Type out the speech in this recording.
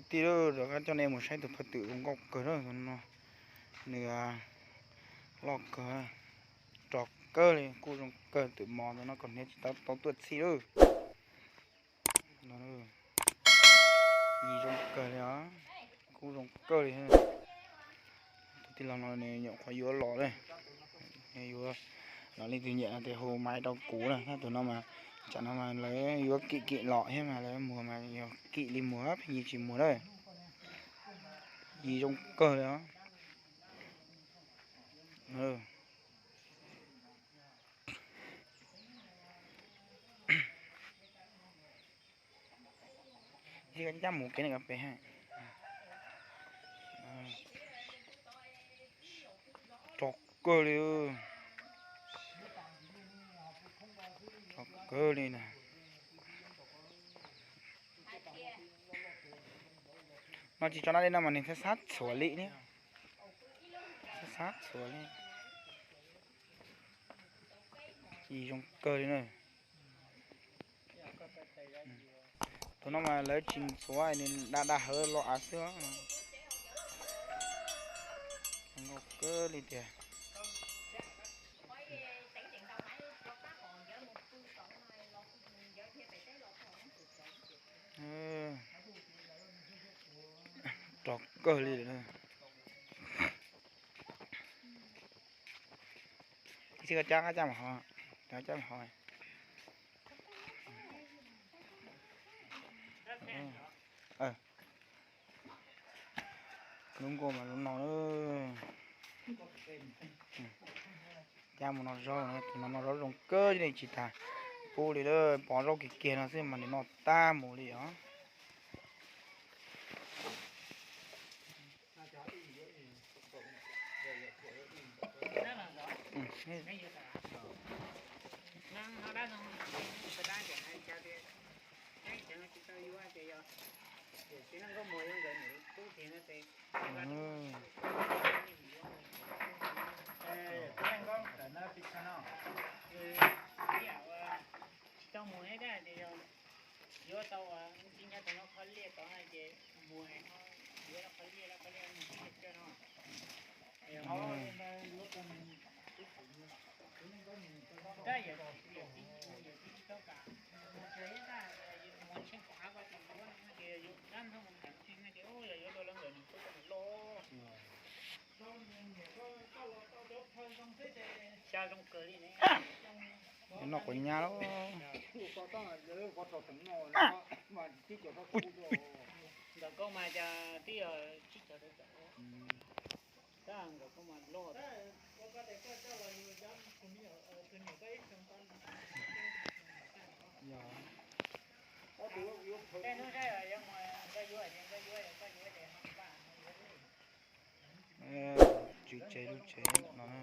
Tij lub rov qab coj nej mus saib tus phaj twm zoo nkauj kawg na, nws loj kawg, rog kawg li, kuj zoo kawg, twm mos ntawm no kom hniav tsis tau tau tuaj txhij lawm. Yig zoo kawg li os, kuj zoo kawg li. Tus tij laug no nws nyuam qhuav yuav los lawm, yuav los li tus nyiam no tes hu maiv rau kuv na, tab tus no mas tsam no mas lawv yuav kim kim los thiab mas lawv muag mas yog kim li muag, pheej yig tsis muag na. Yig zoo kawg li os. Ib ncaj mus kev ne, pem rog kawg li, rog kawg li na. No tsis tso nab dej no mas nws xab xab txhuam li ne, xab xab txhuam li. Yig zoo kawg li na. Tus no mas lawv tsis ntxuav, nws da da hawv los av xwb. Zoo nkauj kawg li tiag. Rog kawg li lawm. Ib txhij koj cab qab caj mus hauv, cab mus hauv. Lub nkauj mas lub no, cab mus noj zaub, tus no noj zaub zoo kawg li, tsis tas pub li lawm, pov zaub kiag kiag no xwb mas nws noj tag mus li os. Tsis tau mus thiab tias yog yuav tau ua tib nyab tau noj qhov liaj tod no ces mus, yuav tau qhov liaj, qhov liaj mus tib nyab coj no. Tab yawm tib, yawm tib tsis tau kam mus tsev tab, mus tsheej pom av ko ces yuav no ces yawm dab ntxoog mus tham tsheej no ces yog yuav dua lawv nkawd nws tuaj tau mus loj. Xya zoo kawg li ne. Noj quav nyab lawm. Ntawm koj mas cas twb yog tsib caug rau caum. Tab nkawd koj mas loj. Tej hnub saib yuav mus nkawd yuav tias nkawd yuav, koj yuav ces ho npaj yuav. Tswv tsev lub tsev no na.